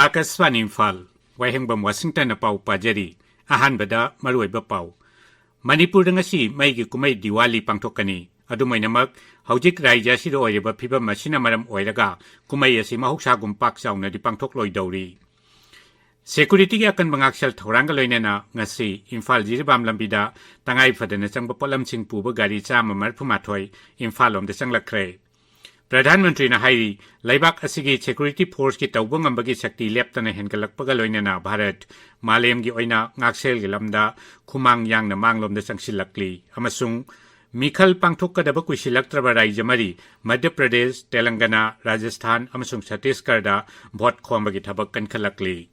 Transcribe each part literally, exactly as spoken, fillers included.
ꯑꯥꯀꯥꯁꯕꯥꯅꯤ ꯏꯝꯐꯥꯜ, ꯋꯥꯍꯦꯡꯕꯝ ꯋꯥꯁꯤꯡꯇꯟꯅ ꯄꯥꯎ ꯄꯥꯖꯔꯤ꯫ ꯑꯍꯥꯟꯕꯗ ꯃꯔꯨꯑꯣꯏꯕ ꯄꯥꯎ꯫ ꯃꯅꯤꯄꯨꯔꯗ ꯉꯁꯤ ꯃꯩꯒꯤ ꯀꯨꯝꯍꯩ ꯗꯤꯋꯥꯂꯤ ꯄꯥꯡꯊꯣꯛꯀꯅꯤ꯫ ꯑꯗꯨꯝ ꯑꯣꯏꯅꯃꯛ, ꯍꯧꯖꯤꯛ ꯔꯥꯖ꯭ꯌ ꯑꯁꯤꯗ ꯑꯣꯏꯔꯤꯕ ꯐꯤꯕꯝ ꯑꯁꯤꯅ ꯃꯔꯝ ꯑꯣꯏꯔꯒ ꯀꯨꯝꯍꯩ ꯑꯁꯤ ꯃꯍꯧꯁꯥꯒꯨꯝ ꯄꯥꯛ ꯆꯥꯎꯅꯗꯤ ꯄꯥꯡꯊꯣꯛꯂꯣꯏꯗꯧꯔꯤ꯫ ꯁꯦꯀ꯭ꯌꯨꯔꯤꯇꯤꯒꯤ ꯑꯀꯟꯕ ꯉꯥꯛꯁꯦꯜ ꯊꯧꯔꯥꯡꯒ ꯂꯣꯏꯅꯅ ꯉꯁꯤ ꯏꯝꯐꯥꯜ ꯖꯤꯔꯤꯕꯥꯝ ꯂꯝꯕꯤꯗ ꯇꯉꯥꯏ ꯐꯗꯅ ꯆꯪꯕ ꯄꯣꯠꯂꯝꯁꯤꯡ ꯄꯨꯕ ꯒꯥꯔꯤ ꯆꯥꯝꯃ ꯃꯔꯤꯐꯨ ꯃꯥꯊꯣꯏ ꯏꯝꯐꯥꯜ ꯂꯣꯝꯗ ꯆꯪꯂꯛꯈ꯭ꯔꯦ꯫ ꯄ꯭ꯔꯙꯥꯟ ꯃꯟꯇ꯭ꯔꯤꯅ ꯍꯥꯏꯔꯤ, ꯂꯩꯕꯥꯛ ꯑꯁꯤꯒꯤ ꯁꯦꯀ꯭ꯌꯨꯔꯤꯇꯤ ꯐꯣꯔꯁꯀꯤ ꯇꯧꯕ ꯉꯝꯕꯒꯤ ꯁꯛꯇꯤ ꯂꯦꯞꯇꯅ ꯍꯦꯟꯒꯠꯂꯛꯄꯒ ꯂꯣꯏꯅꯅ ꯚꯥꯔꯠ ꯃꯥꯂꯦꯝꯒꯤ ꯑꯣꯏꯅ ꯉꯥꯛꯁꯦꯜꯒꯤ ꯂꯝꯗ ꯈꯨꯃꯥꯡ ꯌꯥꯡꯅ ꯃꯥꯡꯂꯣꯝꯗ ꯆꯪꯁꯤꯜꯂꯛꯂꯤ ꯑꯃꯁꯨꯡ ꯃꯤꯈꯜ ꯄꯥꯡꯊꯣꯛꯀꯗꯕ ꯀꯨꯏꯁꯤꯜꯂꯛꯇ꯭ꯔꯕ ꯔꯥꯖ꯭ꯌ ꯃꯔꯤ, ꯃꯙ꯭ꯌ ꯄ꯭ꯔꯗꯦꯁ, ꯇꯦꯂꯪꯒꯅꯥ, ꯔꯥꯖꯁꯊꯥꯟ ꯑꯃꯁꯨꯡ ꯁꯠꯇꯤꯁꯒꯔꯗ ꯚꯣꯠ ꯈꯣꯝꯕꯒꯤ ꯊꯕꯛ ꯀꯟꯈꯠꯂꯛꯂꯤ꯫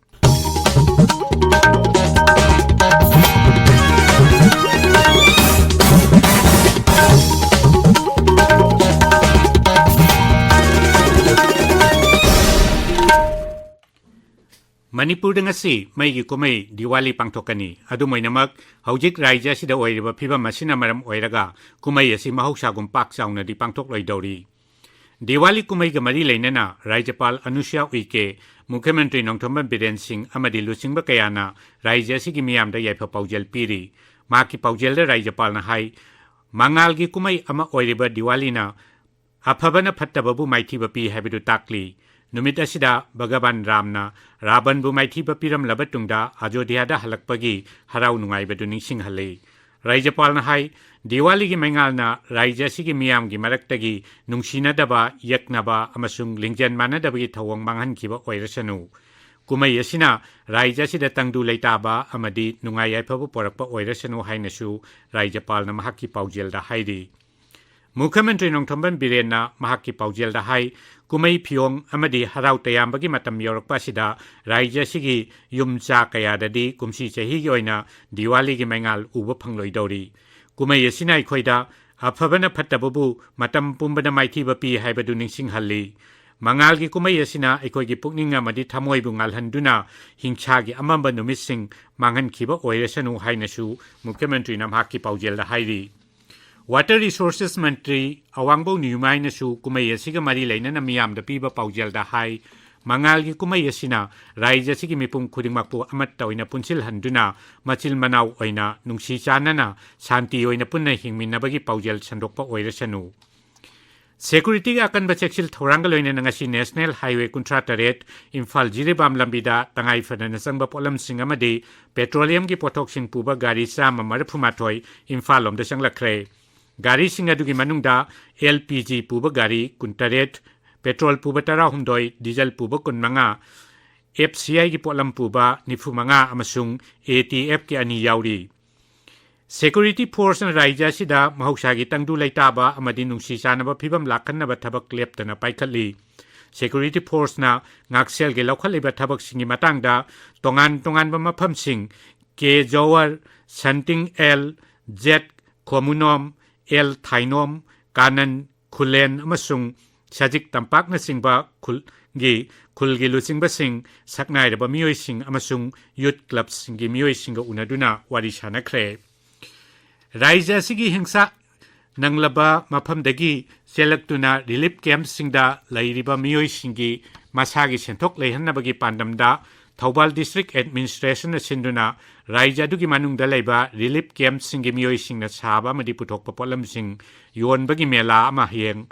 ꯃꯅꯤꯄꯨꯔꯗ ꯉꯁꯤ ꯃꯩꯒꯤ ꯀꯨꯝꯍꯩ ꯗꯤꯋꯥꯂꯤ ꯄꯥꯡꯊꯣꯛꯀꯅꯤ꯫ ꯑꯗꯨꯝ ꯑꯣꯏꯅꯃꯛ, ꯍꯧꯖꯤꯛ ꯔꯥꯖ꯭ꯌ ꯑꯁꯤꯗ ꯑꯣꯏꯔꯤꯕ ꯐꯤꯕꯝ ꯑꯁꯤꯅ ꯃꯔꯝ ꯑꯣꯏꯔꯒ ꯀꯨꯝꯍꯩ ꯑꯁꯤ ꯃꯍꯧꯁꯥꯒꯨꯝ ꯄꯥꯛ ꯆꯥꯎꯅꯗꯤ ꯄꯥꯡꯊꯣꯛꯂꯣꯏꯗꯧꯔꯤ꯫ ꯗꯤꯋꯥꯂꯤ ꯀꯨꯝꯍꯩꯒ ꯃꯔꯤ ꯂꯩꯅꯅ ꯔꯥꯖ꯭ꯌꯄꯥꯜ ꯑꯅꯨꯁꯨꯌꯥ ꯎꯏꯀꯦ, ꯃꯨꯈ꯭ꯌ ꯃꯟꯇ꯭ꯔꯤ ꯅꯣꯡꯊꯣꯝꯕꯝ ꯕꯤꯔꯦꯟ ꯁꯤꯡ ꯑꯃꯗꯤ ꯂꯨꯆꯤꯡꯕ ꯀꯌꯥꯅ ꯔꯥꯖ꯭ꯌ ꯑꯁꯤꯒꯤ ꯃꯤꯌꯥꯝꯗ ꯌꯥꯏꯐ ꯄꯥꯎꯖꯦꯜ ꯄꯤꯔꯤ꯫ ꯃꯍꯥꯛꯀꯤ ꯄꯥꯎꯖꯦꯜꯗ ꯔꯥꯖ꯭ꯌꯄꯥꯜꯅ ꯍꯥꯏ, ꯃꯉꯥꯜꯒꯤ ꯀꯨꯝꯍꯩ ꯑꯃ ꯑꯣꯏꯔꯤꯕ ꯗꯤꯋꯥꯂꯤꯅ ꯑꯐꯕꯅ ꯐꯠꯇꯕꯕꯨ ꯃꯥꯏꯊꯤꯕ ꯄꯤ ꯍꯥꯏꯕꯗꯨ ꯇꯥꯛꯂꯤ꯫ ꯅꯨꯃꯤꯠ ꯑꯁꯤꯗ ꯚꯒꯕꯥꯟ ꯔꯥꯝꯅ ꯔꯥꯕꯟꯕꯨ ꯃꯥꯏꯊꯤꯕ ꯄꯤꯔꯝꯂꯕ ꯇꯨꯡꯗ ꯑꯖꯣꯙ꯭ꯌꯥꯗ ꯍꯜꯂꯛꯄꯒꯤ ꯍꯔꯥꯎ ꯅꯨꯡꯉꯥꯏꯕꯗꯨ ꯅꯤꯡꯁꯤꯡꯍꯜꯂꯤ꯫ ꯔꯥꯖ꯭ꯌꯄꯥꯜꯅ ꯍꯥꯏ, ꯗꯤꯋꯥꯂꯤꯒꯤ ꯃꯩꯉꯥꯜꯅ ꯔꯥꯖ꯭ꯌ ꯑꯁꯤꯒꯤ ꯃꯤꯌꯥꯝꯒꯤ ꯃꯔꯛꯇꯒꯤ ꯅꯨꯡꯁꯤꯅꯗꯕ, ꯌꯦꯛꯅꯕ ꯑꯃꯁꯨꯡ ꯂꯤꯡꯖꯦꯜ ꯃꯥꯟꯅꯗꯕꯒꯤ ꯊꯧꯑꯣꯡ ꯃꯥꯡꯍꯟꯈꯤꯕ ꯑꯣꯏꯔꯁꯅꯨ꯫ ꯀꯨꯝꯍꯩ ꯑꯁꯤꯅ ꯔꯥꯖ꯭ꯌ ꯑꯁꯤꯗ ꯇꯪꯗꯨ ꯂꯩꯇꯥꯕ ꯑꯃꯗꯤ ꯅꯨꯡꯉꯥꯏ ꯌꯥꯏꯐꯕ ꯄꯣꯔꯛꯄ ꯑꯣꯏꯔꯁꯅꯨ ꯍꯥꯏꯅꯁꯨ ꯔꯥꯖ꯭ꯌꯄꯥꯜꯅ ꯃꯍꯥꯛꯀꯤ ꯄꯥꯎꯖꯦꯜꯗ ꯍꯥꯏꯔꯤ꯫ ꯃꯨꯈ꯭ꯌ ꯃꯟꯇ꯭ꯔꯤ ꯅꯣꯡꯊꯣꯝꯕꯝ ꯕꯤꯔꯦꯟꯅ ꯃꯍꯥꯛꯀꯤ ꯄꯥꯎꯖꯦꯜꯗ ꯍꯥꯏ, ꯀꯨꯝꯍꯩ ꯐꯤꯌꯣꯡ ꯑꯃꯗꯤ ꯍꯔꯥꯎ ꯇꯌꯥꯝꯕꯒꯤ ꯃꯇꯝ ꯌꯧꯔꯛꯄ ꯑꯁꯤꯗ ꯔꯥꯖ꯭ꯌ ꯑꯁꯤꯒꯤ ꯌꯨꯝ ꯆꯥ ꯀꯌꯥꯗꯗꯤ ꯀꯨꯝꯁꯤ ꯆꯍꯤꯒꯤ ꯑꯣꯏꯅ ꯗꯤꯋꯥꯂꯤꯒꯤ ꯃꯩꯉꯥꯜ ꯎꯕ ꯐꯪꯂꯣꯏꯗꯧꯔꯤ꯫ ꯀꯨꯝꯍꯩ ꯑꯁꯤꯅ ꯑꯩꯈꯣꯏꯗ ꯑꯐꯕꯅ ꯐꯠꯇꯕꯕꯨ ꯃꯇꯝ ꯄꯨꯝꯕꯗ ꯃꯥꯏꯊꯤꯕ ꯄꯤ ꯍꯥꯏꯕꯗꯨ ꯅꯤꯡꯁꯤꯡꯍꯜꯂꯤ꯫ ꯃꯉꯥꯜꯒꯤ ꯀꯨꯝꯍꯩ ꯑꯁꯤꯅ ꯑꯩꯈꯣꯏꯒꯤ ꯄꯨꯛꯅꯤꯡ ꯑꯃꯗꯤ ꯊꯃꯣꯏꯕꯨ ꯉꯥꯜꯍꯟꯗꯨꯅ ꯍꯤꯡꯁꯥꯒꯤ ꯑꯃꯝꯕ ꯅꯨꯃꯤꯠꯁꯤꯡ ꯃꯥꯡꯍꯟꯈꯤꯕ ꯑꯣꯏꯔꯁꯅꯨ ꯍꯥꯏꯅꯁꯨ ꯃꯨꯈ꯭ꯌ ꯃꯟꯇ꯭ꯔꯤꯅ ꯃꯍꯥꯛꯀꯤ ꯄꯥꯎꯖꯦꯜꯗ ꯍꯥꯏꯔꯤ꯫ ꯋꯥꯇꯔ ꯔꯤꯁꯣꯔꯁꯦꯁ ꯃꯟꯇ꯭ꯔꯤ ꯑꯋꯥꯡꯕꯧ ꯅꯤꯌꯨꯃꯥꯏꯅꯁꯨ ꯀꯨꯝꯍꯩ ꯑꯁꯤꯒ ꯃꯔꯤ ꯂꯩꯅꯅ ꯃꯤꯌꯥꯝꯗ ꯄꯤꯕ ꯄꯥꯎꯖꯦꯜꯗ ꯍꯥꯏ, ꯃꯉꯥꯜꯒꯤ ꯀꯨꯝꯍꯩ ꯑꯁꯤꯅ ꯔꯥꯏꯖ ꯑꯁꯤꯒꯤ ꯃꯤꯄꯨꯝ ꯈꯨꯗꯤꯡꯃꯛꯄꯨ ꯑꯃꯠꯇ ꯑꯣꯏꯅ ꯄꯨꯟꯁꯤꯜꯍꯟꯗꯨꯅ ꯃꯆꯤꯜ ꯃꯅꯥꯎ ꯑꯣꯏꯅ ꯅꯨꯡꯁꯤ ꯆꯥꯟꯅꯅ ꯁꯥꯟꯇꯤ ꯑꯣꯏꯅ ꯄꯨꯟꯅ ꯍꯤꯡꯃꯤꯟꯅꯕꯒꯤ ꯄꯥꯎꯖꯦꯜ ꯁꯟꯗꯣꯛꯄ ꯑꯣꯏꯔꯁꯅꯨ꯫ ꯁꯦꯀ꯭ꯌꯨꯔꯤꯇꯤꯒꯤ ꯑꯀꯟꯕ ꯆꯦꯛꯁꯤꯜ ꯊꯧꯔꯥꯡꯒ ꯂꯣꯏꯅꯅ ꯉꯁꯤ ꯅꯦꯁꯅꯦꯜ ꯍꯥꯏꯋꯦ ꯀꯨꯟꯊ꯭ꯔꯥ ꯇꯔꯦꯠ ꯏꯝꯐꯥꯜ ꯖꯤꯔꯤꯕꯥꯝ ꯂꯝꯕꯤꯗ ꯇꯉꯥꯏ ꯐꯗꯅ ꯆꯪꯕ ꯄꯣꯠꯂꯝꯁꯤꯡ ꯑꯃꯗꯤ ꯄꯦꯇ꯭ꯔꯣꯂꯤꯌꯝꯒꯤ ꯄꯣꯠꯊꯣꯛꯁꯤꯡ ꯄꯨꯕ ꯒꯥꯔꯤ ꯆꯥꯝꯃ ꯃꯔꯤꯐꯨ ꯃꯥꯊꯣꯏ ꯏꯝꯐꯥꯜ ꯂꯣꯝꯗ ꯆꯪꯂꯛꯈ꯭ꯔꯦ꯫ ꯒꯥꯔꯤꯁꯤꯡ ꯑꯗꯨꯒꯤ ꯃꯅꯨꯡꯗ ꯑꯦꯜ ꯄꯤ ꯖꯤ ꯄꯨꯕ ꯒꯥꯔꯤ ꯀꯨꯟꯇꯔꯦꯠ, ꯄꯦꯇ꯭ꯔꯣꯜ ꯄꯨꯕ ꯇꯔꯥꯍꯨꯝꯗꯣꯏ, ꯗꯤꯖꯜ ꯄꯨꯕ ꯀꯨꯟꯃꯉꯥ, ꯑꯦꯐ ꯁꯤ ꯑꯥꯏꯒꯤ ꯄꯣꯠꯂꯝ ꯄꯨꯕ ꯅꯤꯐꯨꯃꯉꯥ ꯑꯃꯁꯨꯡ ꯑꯦ ꯇꯤ ꯑꯦꯐꯀꯤ ꯑꯅꯤ ꯌꯥꯎꯔꯤ꯫ ꯁꯦꯀ꯭ꯌꯨꯔꯤꯇꯤ ꯐꯣꯔꯁꯅ ꯔꯥꯏꯖ꯭ꯌ ꯑꯁꯤꯗ ꯃꯍꯧꯁꯥꯒꯤ ꯇꯪꯗꯨ ꯂꯩꯇꯥꯕ ꯑꯃꯗꯤ ꯅꯨꯡꯁꯤ ꯆꯥꯟꯅꯕ ꯐꯤꯕꯝ ꯂꯥꯛꯍꯟꯅꯕ ꯊꯕꯛ ꯂꯦꯞꯇꯅ ꯄꯥꯏꯈꯠꯂꯤ꯫ ꯁꯦꯀ꯭ꯌꯨꯔꯤꯇꯤ ꯐꯣꯔꯁꯅ ꯉꯥꯛꯁꯦꯜꯒꯤ ꯂꯧꯈꯠꯂꯤꯕ ꯊꯕꯛꯁꯤꯡꯒꯤ ꯃꯇꯥꯡꯗ ꯇꯣꯉꯥꯟ ꯇꯣꯉꯥꯟꯕ ꯃꯐꯝꯁꯤꯡ, ꯀꯦ ꯖꯋꯥꯔ, ꯁꯟꯇꯤꯡ ꯑꯦꯜ, ꯖꯦꯠ ꯈꯣꯃꯨꯅꯣꯝ, ꯑꯦꯜ ꯊꯥꯏꯅꯣꯝ, ꯀꯥꯅꯟ, ꯈꯨꯂꯦꯟ ꯑꯃꯁꯨꯡ ꯁꯖꯤꯛ ꯇꯝꯄꯥꯛꯅꯆꯤꯡꯕ ꯈꯨꯜꯒꯤ, ꯈꯨꯜꯒꯤ ꯂꯨꯆꯤꯡꯕꯁꯤꯡ, ꯁꯛꯅꯥꯏꯔꯕ ꯃꯤꯑꯣꯏꯁꯤꯡ ꯑꯃꯁꯨꯡ ꯌꯨꯠ ꯀ꯭ꯂꯕꯁꯤꯡꯒꯤ ꯃꯤꯑꯣꯏꯁꯤꯡꯒ ꯎꯅꯗꯨꯅ ꯋꯥꯔꯤ ꯁꯥꯅꯈ꯭ꯔꯦ꯫ ꯔꯥꯏꯖ꯭ꯌ ꯑꯁꯤꯒꯤ ꯍꯤꯡꯁꯥ ꯅꯪꯂꯕ ꯃꯐꯝꯗꯒꯤ ꯆꯦꯜꯂꯛꯇꯨꯅ ꯔꯤꯂꯤꯐ ꯀꯦꯝꯞꯁꯤꯡꯗ ꯂꯩꯔꯤꯕ ꯃꯤꯑꯣꯏꯁꯤꯡꯒꯤ ꯃꯁꯥꯒꯤ ꯁꯦꯟꯊꯣꯛ ꯂꯩꯍꯟꯅꯕꯒꯤ ꯄꯥꯟꯗꯝꯗ ꯊꯧꯕꯥꯜ ꯗꯤꯁꯇ꯭ꯔꯤꯛ ꯑꯦꯗꯃꯤꯅꯤꯁꯇ꯭ꯔꯦꯁꯟꯅ ꯁꯤꯟꯗꯨꯅ ꯔꯥꯏꯖ꯭ꯌ ꯑꯗꯨꯒꯤ ꯃꯅꯨꯡꯗ ꯂꯩꯕ ꯔꯤꯂꯤꯐ ꯀꯦꯝꯞꯁꯤꯡꯒꯤ ꯃꯤꯑꯣꯏꯁꯤꯡꯅ ꯁꯥꯕ ꯑꯃꯗꯤ ꯄꯨꯊꯣꯛꯄ ꯄꯣꯠꯂꯝꯁꯤꯡ ꯌꯣꯟꯕꯒꯤ ꯃꯦꯂꯥ ꯑꯃ ꯍꯌꯦꯡ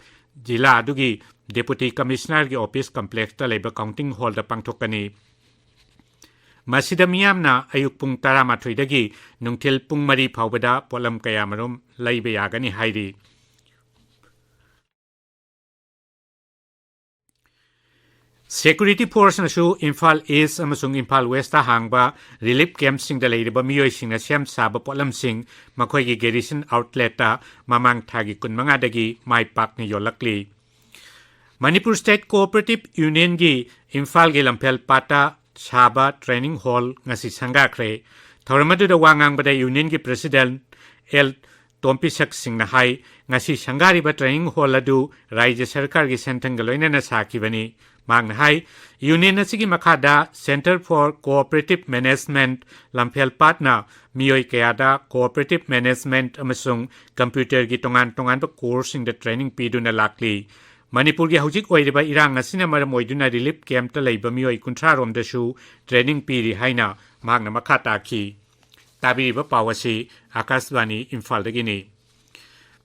ꯖꯤꯂꯥ ꯑꯗꯨꯒꯤ ꯗꯦꯄꯨꯇꯤ ꯀꯃꯤꯁꯅꯔꯒꯤ ꯑꯣꯐꯤꯁ ꯀꯝꯄ꯭ꯂꯦꯛꯁꯇ ꯂꯩꯕ ꯀꯥꯎꯟꯇꯤꯡ ꯍꯣꯜꯗ ꯄꯥꯡꯊꯣꯛꯀꯅꯤ꯫ ꯃꯁꯤꯗ ꯃꯤꯌꯥꯝꯅ ꯑꯌꯨꯛ ꯄꯨꯡ ꯇꯔꯥꯃꯥꯊꯣꯏꯗꯒꯤ ꯅꯨꯡꯊꯤꯜ ꯄꯨꯡ ꯃꯔꯤ ꯐꯥꯎꯕꯗ ꯄꯣꯠꯂꯝ ꯀꯌꯥꯃꯔꯨꯝ ꯂꯩꯕ ꯌꯥꯒꯅꯤ ꯍꯥꯏꯔꯤ꯫ ꯁꯦꯀ꯭ꯌꯨꯔꯤꯇꯤ ꯐꯣꯔꯁꯅꯁꯨ ꯏꯝꯐꯥꯜ ꯏꯁ ꯑꯃꯁꯨꯡ ꯏꯝꯐꯥꯜ ꯋꯦꯁꯇ ꯍꯥꯡꯕ ꯔꯤꯂꯤꯐ ꯀꯦꯝꯞꯁꯤꯡꯗ ꯂꯩꯔꯤꯕ ꯃꯤꯑꯣꯏꯁꯤꯡꯅ ꯁꯦꯝ ꯁꯥꯕ ꯄꯣꯠꯂꯝꯁꯤꯡ ꯃꯈꯣꯏꯒꯤ ꯒꯦꯔꯤꯁꯟ ꯑꯥꯎꯠꯂꯦꯠꯇ ꯃꯃꯥꯡ ꯊꯥꯒꯤ ꯀꯨꯟꯃꯉꯥꯗꯒꯤ ꯃꯥꯏ ꯄꯥꯛꯅ ꯌꯣꯜꯂꯛꯂꯤ꯫ ꯃꯅꯤꯄꯨꯔ ꯁ꯭ꯇꯦꯠ ꯀꯣꯑꯣꯄꯔꯦꯇꯤꯚ ꯌꯨꯅꯤꯌꯟꯒꯤ ꯏꯝꯐꯥꯜꯒꯤ ꯂꯝꯐꯦꯜ ꯄꯥꯠꯇ ꯁꯥꯕ ꯇ꯭ꯔꯦꯅꯤꯡ ꯍꯣꯜ ꯉꯁꯤ ꯁꯪꯒꯥꯈ꯭ꯔꯦ꯫ ꯊꯧꯔꯝ ꯑꯗꯨꯗ ꯋꯥ ꯉꯥꯡꯕꯗ ꯌꯨꯅꯤꯌꯟꯒꯤ ꯄ꯭ꯔꯦꯁꯤꯗꯦꯟꯠ ꯑꯦꯜ ꯇꯣꯝꯄꯤꯁꯛ ꯁꯤꯡꯅ ꯍꯥꯏ, ꯉꯁꯤ ꯁꯪꯒꯥꯔꯤꯕ ꯇ꯭ꯔꯦꯅꯤꯡ ꯍꯣꯜ ꯑꯗꯨ ꯔꯥꯏꯖ꯭ꯌ ꯁꯔꯀꯥꯔꯒꯤ ꯁꯦꯟꯊꯪꯒ ꯂꯣꯏꯅꯅ ꯁꯥꯈꯤꯕꯅꯤ꯫ ꯃꯍꯥꯛꯅ ꯍꯥꯏ, ꯌꯨꯅꯤꯌꯟ ꯑꯁꯤꯒꯤ ꯃꯈꯥꯗ Centre for Cooperative Management ꯂꯝꯐꯦꯜ ꯄꯥꯠꯅ ꯃꯤꯑꯣꯏ ꯀꯌꯥꯗ ꯀꯣꯑꯣꯄꯔꯦꯇꯤꯚ ꯃꯦꯅꯦꯖꯃꯦꯟꯠ ꯑꯃꯁꯨꯡ ꯀꯝꯄ꯭ꯌꯨꯇꯔꯒꯤ ꯇꯣꯉꯥꯟ ꯇꯣꯉꯥꯟꯕ ꯀꯣꯔꯁꯁꯤꯡꯗ ꯇ꯭ꯔꯦꯅꯤꯡ ꯄꯤꯗꯨꯅ ꯂꯥꯛꯂꯤ꯫ ꯃꯅꯤꯄꯨꯔꯒꯤ ꯍꯧꯖꯤꯛ ꯑꯣꯏꯔꯤꯕ ꯏꯔꯥꯡ ꯑꯁꯤꯅ ꯃꯔꯝ ꯑꯣꯏꯗꯨꯅ ꯔꯤꯂꯤꯐ ꯀꯦꯝꯞꯇ ꯂꯩꯕ ꯃꯤꯑꯣꯏ ꯀꯨꯟꯊ꯭ꯔꯥ ꯔꯣꯝꯗꯁꯨ ꯇ꯭ꯔꯦꯅꯤꯡ ꯄꯤꯔꯤ ꯍꯥꯏꯅ ꯃꯍꯥꯛꯅ ꯃꯈꯥ ꯇꯥꯈꯤ꯫ ꯇꯥꯕꯤꯔꯤꯕ ꯄꯥꯎ ꯑꯁꯤ ꯑꯀꯥꯁꯕꯥꯅꯤ ꯏꯝꯐꯥꯜꯗꯒꯤꯅꯤ꯫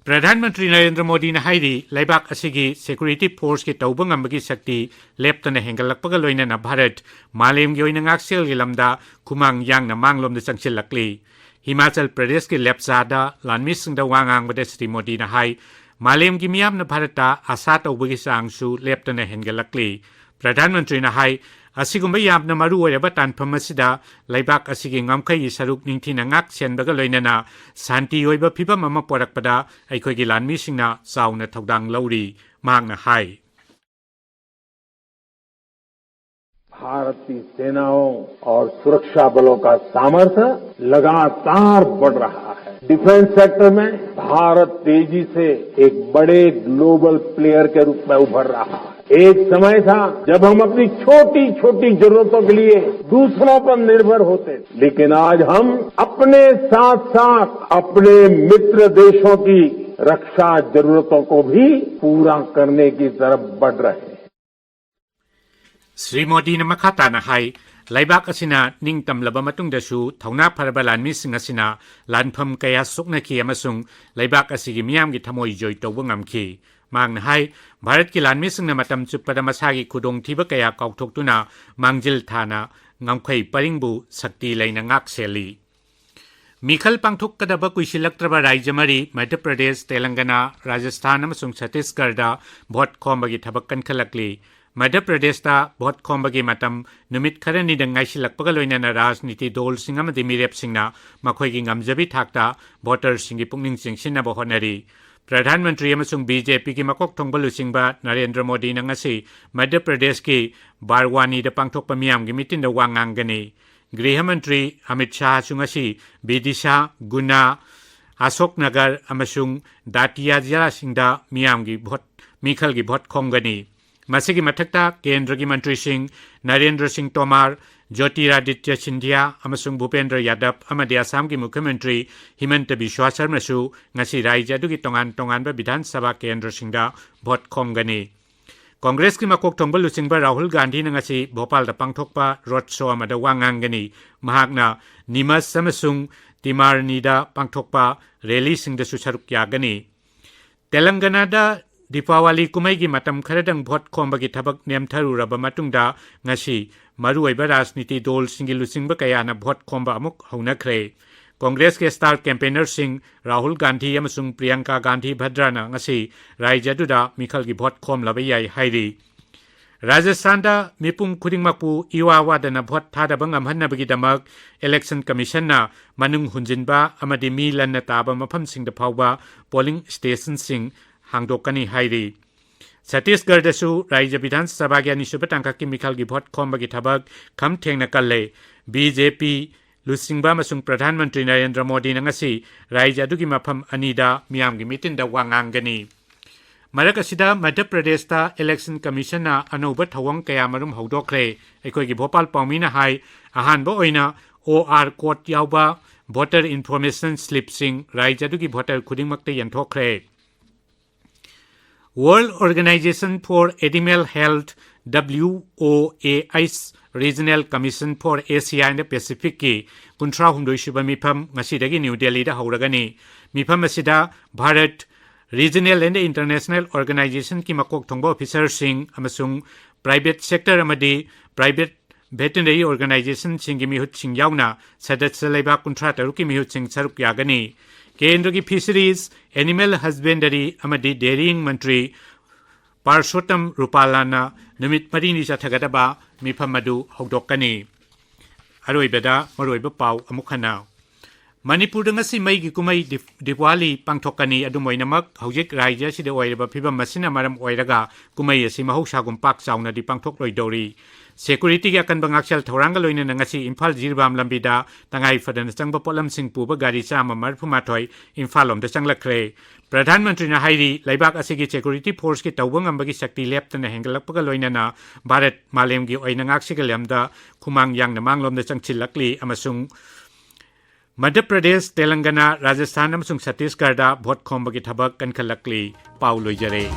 ꯄ꯭ꯔꯙꯥꯟ ꯃꯟꯇ꯭ꯔꯤ ꯅꯔꯦꯟꯗ꯭ꯔ ꯃꯣꯗꯤꯅ ꯍꯥꯏꯔꯤ, ꯂꯩꯕꯥꯛ ꯑꯁꯤꯒꯤ ꯁꯦꯀ꯭ꯌꯨꯔꯤꯇꯤ ꯐꯣꯔꯁꯀꯤ ꯇꯧꯕ ꯉꯝꯕꯒꯤ ꯁꯛꯇꯤ ꯂꯦꯞꯇꯅ ꯍꯦꯟꯒꯠꯂꯛꯄꯒ ꯂꯣꯏꯅꯅ ꯚꯥꯔꯠ ꯃꯥꯂꯦꯝꯒꯤ ꯑꯣꯏꯅ ꯉꯥꯛꯁꯦꯜꯒꯤ ꯂꯝꯗ ꯈꯨꯃꯥꯡ ꯌꯥꯡꯅ ꯃꯥꯡꯂꯣꯝꯗ ꯆꯪꯁꯤꯜꯂꯛꯂꯤ꯫ ꯍꯤꯃꯥꯆꯜ ꯄ꯭ꯔꯗꯦꯁꯀꯤ ꯂꯦꯞꯆꯥꯗ ꯂꯥꯟꯃꯤꯁꯤꯡꯗ ꯋꯥ ꯉꯥꯡꯕꯗ ꯁ꯭ꯔꯤ ꯃꯣꯗꯤꯅ ꯍꯥꯏ, ꯃꯥꯂꯦꯝꯒꯤ ꯃꯤꯌꯥꯝꯅ ꯚꯥꯔꯠꯇ ꯑꯥꯁꯥ ꯇꯧꯕꯒꯤ ꯆꯥꯡꯁꯨ ꯂꯦꯞꯇꯅ ꯍꯦꯟꯒꯠꯂꯛꯂꯤ꯫ ꯄ꯭ꯔꯙꯥꯟ ꯃꯟꯇ꯭ꯔꯤꯅ ꯍꯥꯏ, ꯑꯁꯤꯒꯨꯝꯕ ꯌꯥꯝꯅ ꯃꯔꯨ ꯑꯣꯏꯔꯕ ꯇꯥꯟꯐꯝ ꯑꯁꯤꯗ ꯂꯩꯕꯥꯛ ꯑꯁꯤꯒꯤ ꯉꯝꯈꯩꯒꯤ ꯁꯔꯨꯛ ꯅꯤꯡꯊꯤꯅ ꯉꯥꯛ ꯁꯦꯟꯕꯒ ꯂꯣꯏꯅꯅ ꯁꯥꯟꯇꯤ ꯑꯣꯏꯕ ꯐꯤꯚꯝ ꯑꯃ ꯄꯨꯔꯛꯄꯗ ꯑꯩꯈꯣꯏꯒꯤ ꯂꯥꯟꯃꯤꯁꯤꯡꯅ ꯆꯥꯎꯅ ꯊꯧꯗꯥꯡ ꯂꯧꯔꯤ, ꯃꯍꯥꯛꯅ ꯍꯥꯏ꯫ भारत की सेनाओं और सुरक्षा बलों का सामर्थ्य लगातार बढ़ रहा है। डिफेंस सेक्टर में भारत तेजी से एक बड़े ग्लोबल प्लेयर के रूप में उभर रहा है। एक समय था जब हम अपनी छोटी छोटी जरूरतों के लिए दूसरों पर निर्भर होते थे, लेकिन आज हम अपने साथ साथ अपने मित्र देशों की रक्षा जरूरतों को भी पूरा करने की तरफ बढ़ रहे हैं। ꯁ꯭ꯔꯤ ꯃꯣꯗꯤꯅ ꯃꯈꯥ ꯇꯥꯅ ꯍꯥꯏ, ꯂꯩꯕꯥꯛ ꯑꯁꯤꯅ ꯅꯤꯡꯇꯝꯂꯕ ꯃꯇꯨꯡꯗꯁꯨ ꯊꯧꯅꯥ ꯐꯔꯕ ꯂꯥꯟꯃꯤꯁꯤꯡ ꯑꯁꯤꯅ ꯂꯥꯟꯐꯝ ꯀꯌꯥ ꯁꯣꯛꯅꯈꯤ ꯑꯃꯁꯨꯡ ꯂꯩꯕꯥꯛ ꯑꯁꯤꯒꯤ ꯃꯤꯌꯥꯝꯒꯤ ꯊꯃꯣꯏ ꯖꯣꯏ ꯇꯧꯕ ꯉꯝꯈꯤ꯫ ꯃꯍꯥꯛꯅ ꯍꯥꯏ, ꯚꯥꯔꯠꯀꯤ ꯂꯥꯟꯃꯤꯁꯤꯡꯅ ꯃꯇꯝ ꯆꯨꯞꯄꯗ ꯃꯁꯥꯒꯤ ꯈꯨꯗꯣꯡꯊꯤꯕ ꯀꯌꯥ ꯀꯥꯎꯊꯣꯛꯇꯨꯅ ꯃꯥꯡꯖꯤꯜ ꯊꯥꯅ ꯉꯝꯈꯩ ꯄꯔꯤꯡꯕꯨ ꯁꯛꯇꯤ ꯂꯩꯅ ꯉꯥꯛ ꯁꯦꯜꯂꯤ꯫ ꯃꯤꯈꯜ ꯄꯥꯡꯊꯣꯛꯀꯗꯕ ꯀꯨꯏꯁꯤꯜꯂꯛꯇ꯭ꯔꯕ ꯔꯥꯖ꯭ꯌ ꯃꯔꯤ, ꯃꯙ꯭ꯌ ꯄ꯭ꯔꯗꯦꯁ, ꯇꯦꯂꯪꯒꯅꯥ, ꯔꯥꯖꯁꯊꯥꯟ ꯑꯃꯁꯨꯡ ꯁꯠꯇꯤꯁꯒꯔꯗ ꯚꯣꯠ ꯈꯣꯝꯕꯒꯤ ꯊꯕꯛ ꯀꯟꯈꯠꯂꯛꯂꯤ꯫ ꯃꯙ꯭ꯌ ꯄ꯭ꯔꯗꯦꯁꯇ ꯚꯣꯠ ꯈꯣꯝꯕꯒꯤ ꯃꯇꯝ ꯅꯨꯃꯤꯠ ꯈꯔꯅꯤꯗꯪ ꯉꯥꯏꯁꯤꯜꯂꯛꯄꯒ ꯂꯣꯏꯅꯅ ꯔꯥꯖꯅꯤꯇꯤ ꯗꯣꯜꯁꯤꯡ ꯑꯃꯗꯤ ꯃꯤꯔꯦꯞꯁꯤꯡꯅ ꯃꯈꯣꯏꯒꯤ ꯉꯝꯖꯕꯤ ꯊꯥꯛꯇ ꯚꯣꯇꯔꯁꯤꯡꯒꯤ ꯄꯨꯛꯅꯤꯡ ꯆꯤꯡꯁꯤꯟꯅꯕ ꯍꯣꯠꯅꯔꯤ꯫ ꯄ꯭ꯔꯙꯥꯟ ꯃꯟꯇ꯭ꯔꯤ ꯑꯃꯁꯨꯡ ꯕꯤ ꯖꯦ ꯄꯤꯒꯤ ꯃꯀꯣꯛ ꯊꯣꯡꯕ ꯂꯨꯆꯤꯡꯕ ꯅꯔꯦꯟꯗ꯭ꯔ ꯃꯣꯗꯤꯅ ꯉꯁꯤ ꯃꯙ꯭ꯌ ꯄ꯭ꯔꯗꯦꯁꯀꯤ ꯕꯥꯔꯋꯥꯅꯤꯗ ꯄꯥꯡꯊꯣꯛꯄ ꯃꯤꯌꯥꯝꯒꯤ ꯃꯤꯇꯤꯟꯗ ꯋꯥ ꯉꯥꯡꯒꯅꯤ꯫ ꯒ꯭ꯔꯤꯍ ꯃꯟꯇ꯭ꯔꯤ ꯑꯃꯤꯠ ꯁꯥꯍꯁꯨ ꯉꯁꯤ ꯕꯤꯗꯤꯁꯥ, ꯒꯨꯅꯥ, ꯑꯁꯣꯛ ꯅꯒꯔ ꯑꯃꯁꯨꯡ ꯗꯥꯇꯤꯌꯥ ꯖꯤꯂꯥꯁꯤꯡꯗ ꯃꯤꯌꯥꯝꯒꯤ ꯚꯣꯠ, ꯃꯤꯈꯜꯒꯤ ꯚꯣꯠ ꯈꯣꯝꯒꯅꯤ꯫ ꯃꯁꯤꯒꯤ ꯃꯊꯛꯇ ꯀꯦꯟꯗ꯭ꯔꯒꯤ ꯃꯟꯇ꯭ꯔꯤꯁꯤꯡ ꯅꯔꯦꯟꯗ꯭ꯔ ꯁꯤꯡ ꯇꯣꯃꯥꯔ, ꯖꯣꯇꯤꯔꯥꯗꯤꯇ꯭ꯌ ꯁꯤꯟꯙꯤꯌꯥ ꯑꯃꯁꯨꯡ ꯚꯨꯄꯦꯟꯗ꯭ꯔ ꯌꯥꯗꯕ ꯑꯃꯗꯤ ꯑꯁꯥꯝꯒꯤ ꯃꯨꯈ꯭ꯌ ꯃꯟꯇ꯭ꯔꯤ ꯍꯤꯃꯟꯇ ꯕꯤꯁ꯭ꯋꯥ ꯁꯔꯃꯁꯨ ꯉꯁꯤ ꯔꯥꯖ꯭ꯌ ꯑꯗꯨꯒꯤ ꯇꯣꯉꯥꯟ ꯇꯣꯉꯥꯟꯕ ꯕꯤꯙꯥꯟ ꯁꯚꯥ ꯀꯦꯟꯗ꯭ꯔꯁꯤꯡꯗ ꯚꯣꯠ ꯈꯣꯝꯒꯅꯤ꯫ ꯀꯣꯡꯒ꯭ꯔꯦꯁꯀꯤ ꯃꯀꯣꯛ ꯊꯣꯡꯕ ꯂꯨꯆꯤꯡꯕ ꯔꯥꯍꯨꯜ ꯒꯥꯟꯙꯤꯅ ꯉꯁꯤ ꯚꯣꯄꯥꯜꯗ ꯄꯥꯡꯊꯣꯛꯄ ꯔꯣꯗ ꯁꯣ ꯑꯃꯗ ꯋꯥ ꯉꯥꯡꯒꯅꯤ꯫ ꯃꯍꯥꯛꯅ ꯅꯤꯃꯁ ꯑꯃꯁꯨꯡ ꯇꯤꯃꯥꯔꯅꯤꯗ ꯄꯥꯡꯊꯣꯛꯄ ꯔꯦꯂꯤꯁꯤꯡꯗꯁꯨ ꯁꯔꯨꯛ ꯌꯥꯒꯅꯤ꯫ ꯇꯦꯂꯪꯒꯅꯥꯗ ꯗꯤꯄꯥꯋꯥꯂꯤ ꯀꯨꯝꯍꯩꯒꯤ ꯃꯇꯝ ꯈꯔꯗꯪ ꯚꯣꯠ ꯈꯣꯝꯕꯒꯤ ꯊꯕꯛ ꯅꯦꯝꯊꯔꯨꯔꯕ ꯃꯇꯨꯡꯗ ꯉꯁꯤ ꯃꯔꯨꯑꯣꯏꯕ ꯔꯥꯖꯅꯤꯇꯤ ꯗꯣꯜꯁꯤꯡꯒꯤ ꯂꯨꯆꯤꯡꯕ ꯀꯌꯥꯅ ꯚꯣꯠ ꯈꯣꯝꯕ ꯑꯃꯨꯛ ꯍꯧꯅꯈ꯭ꯔꯦ꯫ ꯀꯣꯡꯒ꯭ꯔꯦꯁꯀꯤ ꯁ꯭ꯇꯥꯔ ꯀꯦꯝꯄꯦꯅꯔꯁꯤꯡ ꯔꯥꯍꯨꯜ ꯒꯥꯟꯙꯤ ꯑꯃꯁꯨꯡ ꯄ꯭ꯔꯤꯌꯪꯀꯥ ꯒꯥꯟꯙꯤ ꯚꯗ꯭ꯔꯥꯅ ꯉꯁꯤ ꯔꯥꯖ꯭ꯌ ꯑꯗꯨꯗ ꯃꯤꯈꯜꯒꯤ ꯚꯣꯠ ꯈꯣꯝꯂꯕ ꯌꯥꯏ ꯍꯥꯏꯔꯤ꯫ ꯔꯥꯖꯁꯊꯥꯟꯗ ꯃꯤꯄꯨꯝ ꯈꯨꯗꯤꯡꯃꯛꯄꯨ ꯏꯋꯥ ꯋꯥꯗꯅ ꯚꯣꯠ ꯊꯥꯗꯕ ꯉꯝꯍꯟꯅꯕꯒꯤꯗꯃꯛ ꯏꯂꯦꯛꯁꯟ ꯀꯃꯤꯁꯟꯅ ꯃꯅꯨꯡ ꯍꯨꯟꯖꯤꯟꯕ ꯑꯃꯗꯤ ꯃꯤ ꯂꯟꯅ ꯇꯥꯕ ꯃꯐꯝꯁꯤꯡꯗ ꯐꯥꯎꯕ ꯄꯣꯂꯤꯡ ꯁ꯭ꯇꯦꯁꯟꯁꯤꯡ ꯍꯥꯡꯗꯣꯛꯀꯅꯤ ꯍꯥꯏꯔꯤ꯫ ꯁꯠꯇꯤꯁꯒꯔꯗꯁꯨ ꯔꯥꯖ꯭ꯌ ꯕꯤꯙꯥꯟ ꯁꯚꯥꯒꯤ ꯑꯅꯤꯁꯨꯕ ꯇꯥꯡꯀꯛꯀꯤ ꯃꯤꯈꯜꯒꯤ ꯚꯣꯠ ꯈꯣꯝꯕꯒꯤ ꯊꯕꯛ ꯈꯝ ꯊꯦꯡꯅ ꯀꯜꯂꯦ꯫ ꯕꯤ ꯖꯦ ꯄꯤ ꯂꯨꯆꯤꯡꯕ ꯑꯃꯁꯨꯡ ꯄ꯭ꯔꯙꯥꯟ ꯃꯟꯇ꯭ꯔꯤ ꯅꯔꯦꯟꯗ꯭ꯔ ꯃꯣꯗꯤꯅ ꯉꯁꯤ ꯔꯥꯖ꯭ꯌ ꯑꯗꯨꯒꯤ ꯃꯐꯝ ꯑꯅꯤꯗ ꯃꯤꯌꯥꯝꯒꯤ ꯃꯤꯇꯤꯟꯗ ꯋꯥ ꯉꯥꯡꯒꯅꯤ꯫ ꯃꯔꯛ ꯑꯁꯤꯗ ꯃꯙ꯭ꯌ ꯄ꯭ꯔꯗꯦꯁꯇ ꯏꯂꯦꯛꯁꯟ ꯀꯃꯤꯁꯟꯅ ꯑꯅꯧꯕ ꯊꯧꯑꯣꯡ ꯀꯌꯥꯃꯔꯨꯝ ꯍꯧꯗꯣꯛꯈ꯭ꯔꯦ꯫ ꯑꯩꯈꯣꯏꯒꯤ ꯚꯣꯄꯥꯜ ꯄꯥꯎꯃꯤꯅ ꯍꯥꯏ, ꯑꯍꯥꯟꯕ ꯑꯣꯏꯅ ꯑꯣ ꯑꯥꯔ ꯀꯣꯗ ꯌꯥꯎꯕ ꯚꯣꯇꯔ ꯏꯟꯐꯣꯔꯃꯦꯁꯟ ꯁ꯭ꯂꯤꯞꯁꯤꯡ ꯔꯥꯖ꯭ꯌ ꯑꯗꯨꯒꯤ ꯚꯣꯇꯔ ꯈꯨꯗꯤꯡꯃꯛꯇ ꯌꯦꯟꯊꯣꯛꯈ꯭ꯔꯦ꯫ World Organization for Animal Health, W O A H, Regional Commission for Asia and the Pacificꯀꯤ ꯀꯨꯟꯊ꯭ꯔꯥ ꯍꯨꯝꯗꯣꯏ ꯁꯨꯕ ꯃꯤꯐꯝ ꯉꯁꯤꯗꯒꯤ ꯅ꯭ꯌꯨ ꯗꯦꯜꯂꯤꯗ ꯍꯧꯔꯒꯅꯤ꯫ ꯃꯤꯐꯝ ꯑꯁꯤꯗ ꯚꯥꯔꯠ, regional and international organizationꯀꯤ ꯃꯀꯣꯛ ꯊꯣꯡꯕ ꯑꯣꯐꯤꯁꯔꯁꯤꯡ ꯑꯃꯁꯨꯡ private sector ꯑꯃꯗꯤ private veterinary organizationꯁꯤꯡꯒꯤ ꯃꯤꯍꯨꯠꯁꯤꯡ ꯌꯥꯎꯅ ꯁꯗꯁ꯭ꯌ ꯂꯩꯕꯥꯛ ꯀꯨꯟꯊ꯭ꯔꯥ ꯇꯔꯨꯛꯀꯤ ꯃꯤꯍꯨꯠꯁꯤꯡ ꯁꯔꯨꯛ ꯌꯥꯒꯅꯤ꯫ ꯀꯦꯟꯗ꯭ꯔꯒꯤ Fisheries, Animal Husbandry ꯑꯃꯗꯤ Dairying ꯃꯟꯇ꯭ꯔꯤ ꯄꯥꯔꯁꯣꯇꯝ ꯔꯨꯄꯥꯂꯥꯅ ꯅꯨꯃꯤꯠ ꯃꯔꯤꯅꯤ ꯆꯠꯊꯒꯗꯕ ꯃꯤꯐꯝ ꯑꯗꯨ ꯍꯧꯗꯣꯛꯀꯅꯤ꯫ ꯑꯔꯣꯏꯕꯗ ꯃꯔꯨꯑꯣꯏꯕ ꯄꯥꯎ ꯑꯃꯨꯛ ꯍꯟꯅ꯫ ꯃꯅꯤꯄꯨꯔꯗ ꯉꯁꯤ ꯃꯩꯒꯤ ꯀꯨꯝꯍꯩ ꯗꯤꯞ-, ꯗꯤꯋꯥꯂꯤ ꯄꯥꯡꯊꯣꯛꯀꯅꯤ꯫ ꯑꯗꯨꯝ ꯑꯣꯏꯅꯃꯛ, ꯍꯧꯖꯤꯛ ꯔꯥꯖ꯭ꯌ ꯑꯁꯤꯗ ꯑꯣꯏꯔꯤꯕ ꯐꯤꯕꯝ ꯑꯁꯤꯅ ꯃꯔꯝ ꯑꯣꯏꯔꯒ ꯀꯨꯝꯍꯩ ꯑꯁꯤ ꯃꯍꯧꯁꯥꯒꯨꯝ ꯄꯥꯛ ꯆꯥꯎꯅꯗꯤ ꯄꯥꯡꯊꯣꯛꯂꯣꯏꯗꯧꯔꯤ꯫ ꯁꯦꯀ꯭ꯌꯨꯔꯤꯇꯤꯒꯤ ꯑꯀꯟꯕ ꯉꯥꯛꯁꯦꯜ ꯊꯧꯔꯥꯡꯒ ꯂꯣꯏꯅꯅ ꯉꯁꯤ ꯏꯝꯐꯥꯜ ꯖꯤꯔꯤꯕꯥꯝ ꯂꯝꯕꯤꯗ ꯇꯉꯥꯏ ꯐꯗꯅ ꯆꯪꯕ ꯄꯣꯠꯂꯝꯁꯤꯡ ꯄꯨꯕ ꯒꯥꯔꯤ ꯆꯥꯝꯃ ꯃꯔꯤꯐꯨ ꯃꯥꯊꯣꯏ ꯏꯝꯐꯥꯜ ꯂꯣꯝꯗ ꯆꯪꯂꯛꯈ꯭ꯔꯦ꯫ ꯄ꯭ꯔꯙꯥꯟ ꯃꯟꯇ꯭ꯔꯤꯅ ꯍꯥꯏꯔꯤ, ꯂꯩꯕꯥꯛ ꯑꯁꯤꯒꯤ ꯁꯦꯀ꯭ꯌꯨꯔꯤꯇꯤ ꯐꯣꯔꯁꯀꯤ ꯇꯧꯕ ꯉꯝꯕꯒꯤ ꯁꯛꯇꯤ ꯂꯦꯞꯇꯅ ꯍꯦꯟꯒꯠꯂꯛꯄꯒ ꯂꯣꯏꯅꯅ ꯚꯥꯔꯠ ꯃꯥꯂꯦꯝꯒꯤ ꯑꯣꯏꯅ ꯉꯥꯛꯁꯦꯜꯒꯤ ꯂꯝꯗ ꯈꯨꯃꯥꯡ ꯌꯥꯡꯅ ꯃꯥꯡꯂꯣꯝꯗ ꯆꯪꯁꯤꯜꯂꯛꯂꯤ ꯑꯃꯁꯨꯡ ꯃꯙ꯭ꯌ ꯄ꯭ꯔꯗꯦꯁ, ꯇꯦꯂꯪꯒꯅꯥ, ꯔꯥꯖꯁꯊꯥꯟ ꯑꯃꯁꯨꯡ ꯁꯠꯇꯤꯁꯒꯔꯗ ꯚꯣꯠ ꯈꯣꯝꯕꯒꯤ ꯊꯕꯛ ꯀꯟꯈꯠꯂꯛꯂꯤ꯫ ꯄꯥꯎ ꯂꯣꯏꯖꯔꯦ꯫